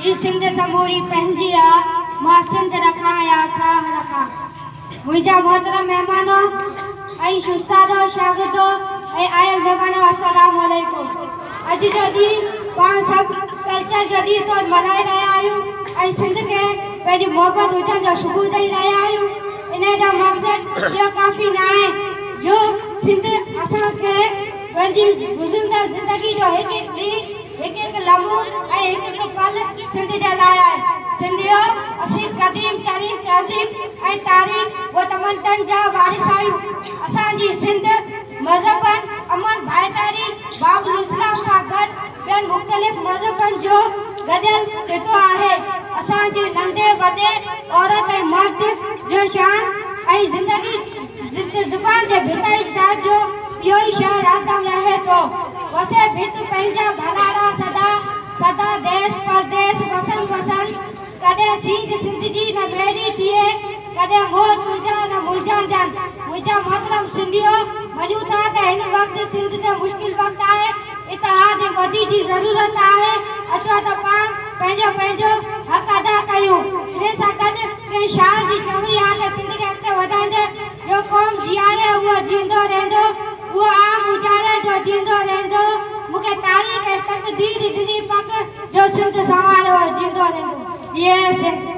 هي سنڌ سموري پنهنجي آ، مان سنڌ رکان يا ساهه رکان. منهنجا محترم مهمانو ۽ استادو، شاگردو ۽ آيل مهمانو، السلام عليڪم. اڄ جو ڏينهن پاڻ سڀ ڪلچر جو ڏينهن طور ملهائي رهيا آهيون ۽ سنڌ کي پنهنجي محبت هجڻ جو ثبوت ڏئي رهيا آهيون. انهيء جو مقصد اهو ڪافي نه آهي جو سنڌ اسان کي پنهنجي گذرندڙ زندگي جو هڪ هڪ ڏينهن، هڪ هڪ لمحو ۽ هڪ هڪ پل سنڌ جي لاء آهي. سنڌيو! اسين قديم ترين تهذيب ۽ تاريخ و تمدن جا وارث آهيون. اسان جي سنڌ مذهبن، امن، ڀائيچاري، باب الاسلام سان گڏ ٻين مختلف مذهبن جو گڏيل خطو آهي. اسان جي ننڍي وڏي، عورت ۽ مرد جو شان ۽ زندگي زبان جي ڀٽائي صاحب جو اهو ئي شعر هردم رهي ٿو. وسي ڀت پنهنجا ڀلارا سدا، سدا ديس پرديس وسن وسن، ڪڏهن سينڌ سنڌ جي نه ميري ٿئي، ڪڏهن موهه تنهنجا نه ملجهجن. منهنجا محترم سنڌيو! مڃون ٿا ته هن وقت سنڌ تي مشڪل وقت آهي، اتحاد ۽ ٻڌي جي ضرورت آهي، اچو ته پاڻ پنهنجو پنهنجو حق ادا ڪيون. انهي سان گڏ ڪنهن شاعر جي چوڻي آهي ته سنڌ کي اڳتي وڌائيندي جو قوم جياري اهو جيئندو رهندو، اهو عام اجاري جو جيئندو رهندو، مون کي تاريخ ۽ تقدير ڏني پڪ جو سنڌ سنواريو اهو جيئندو رهندو. جيئي سنڌ.